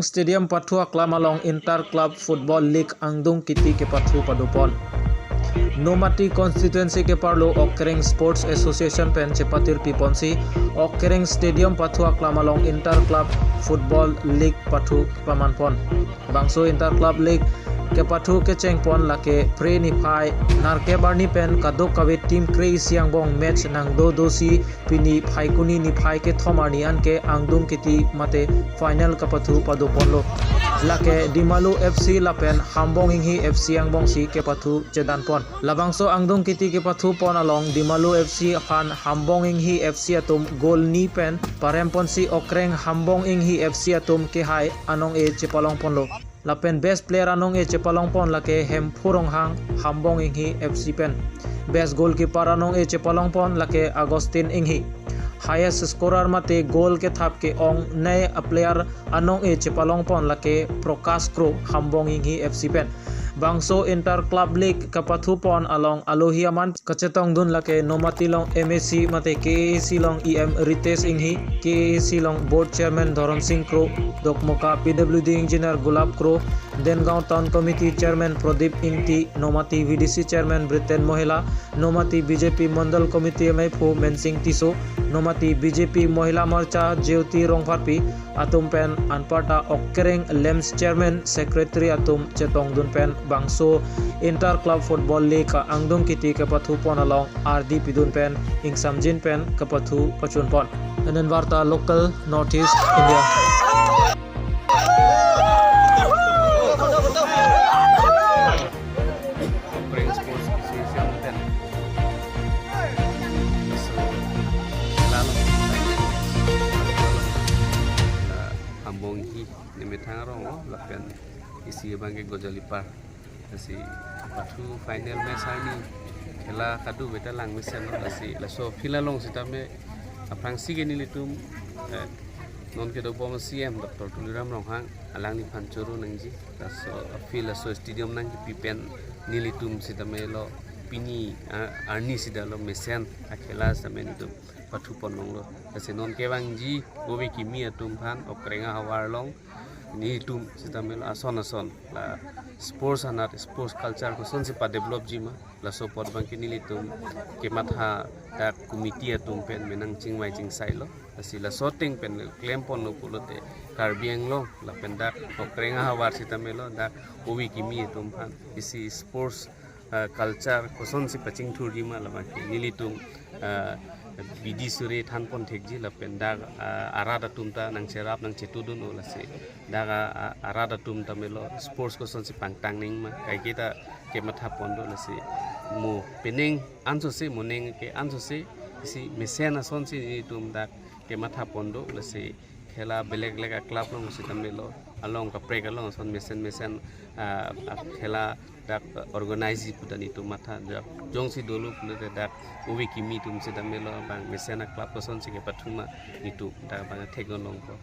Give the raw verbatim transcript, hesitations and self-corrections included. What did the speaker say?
Stadium pathu aklam along Inter Club Football League angdung kiti kepathu padopon. Nomati constituency keparlo Okreng Sports Association pen chepatir piponsi Okreng Stadium pathu aklam along Inter Club Football League pathu pamanpon. Bangso Inter Club League kepathu kechengpon lake Phre niphai nerkep arni pen kadokave team kre-isi angbong match nangdodosi pini Phaikuni niphai kethom arni anke angdung kiti mate final kepathu padoponlo. Lake Dimalu F C lapen Hambong Inghi F C angbongsi kepathu chedanpon. Labangso angdung kiti kepathupon along Dimalu F C aphan Hambong Inghi F C atum goal ni pen paremponsi Okreng Hambong Inghi F C atum kehai anong-e chepalongponlo. Lapen best player anong-e chepalongpon lake Hemphu Ronghang Hambong Inghi F C pen. Best goalkeeper anong-e chepalongpon lake Augustine Inghi. Highest scorer mate goal kethap ke-ongnei a player anong-e chepalongpon lake Prakash Kro Hambong Inghi F C pen. Bangso Inter Club League kepathupon along alohi aman kachetongdun lake Nomati along M A C mate K A A C along E M Ritesh Inghi, K A A C along Board Chairman Dhorom Sing Kro, Dokmoka P W D Engineer Gulab Kro, Dengaon Town Committee Chairman Pradip Ingti, Nomati V D C Chairman Briten Mohila, Nomati B J P Mandal Committee maiphu Mensing Tisso, Nomati B J P Mohila Morcha Jyoti Rongpharpi, atum pen anparta Okreng LAMPS Chairman Secretary atum chetongdun pen bangso Inter Club Football League angdung kiti kepathupon along ardi pidun pen ingsamjin pen kepathu pachunpon. Enen Warta Local, North East India. Okreng Sports Association pen. So, lalu, ah, Hambong Inghi nemethang arong, oh, lapen isi abangke Gojali Park. Lasi pathu final match arni khela kadokave ta langmesen, oh, lasi laso field along sitame aphrangsi ke nelitum, eh, non kedobom C M Doctor Tuliram Ronghang alangli aphan choro nangji. Laso field, laso stadium nangkipi pen nelitum sitame lo pini, ah, arni sitame lo mesen akhela sitame nelitum pathupon longlo. Lasi non kevangji ove kimi atum aphan Okreng ahavar along nelitum sitame lo ason ason la sports anat, sports culture kosonsi padevelopji ma, laso apot abangke nelitum kematha dak committee atum pen menang chingvai chingsailo. Lasi laso ateng pen klemponlo pulote Karbi Anglong lapen dak Okreng ahavar sitame lo dak ove kimi atum aphan isi sports, ah, culture kosonsi pachingthurji ma labangke nelitum, ah, bidi suri thanpon thekji lapen dak, ah, arat atum ta nangcherap nangchetudun-o, lasi dak, ah, ah, arat atum tame lo sports kosonsi pangtang nangma kaike ta kemathapon do, lasi mo penang ansose, mo nang ke ansose, isi mesen asonsi nelitum dak kemathapon do, lasi khela belek belek a club along sitame lo along kaprek along ason mesen mesen, ah, ah, khela dak organize ji pu ta nelitum matha, dak jongsi dolo pulote dak ove kimi atum sitame lo bang mesen a club kosonsi kepathu ma nelitum dak bang thekdun longpo.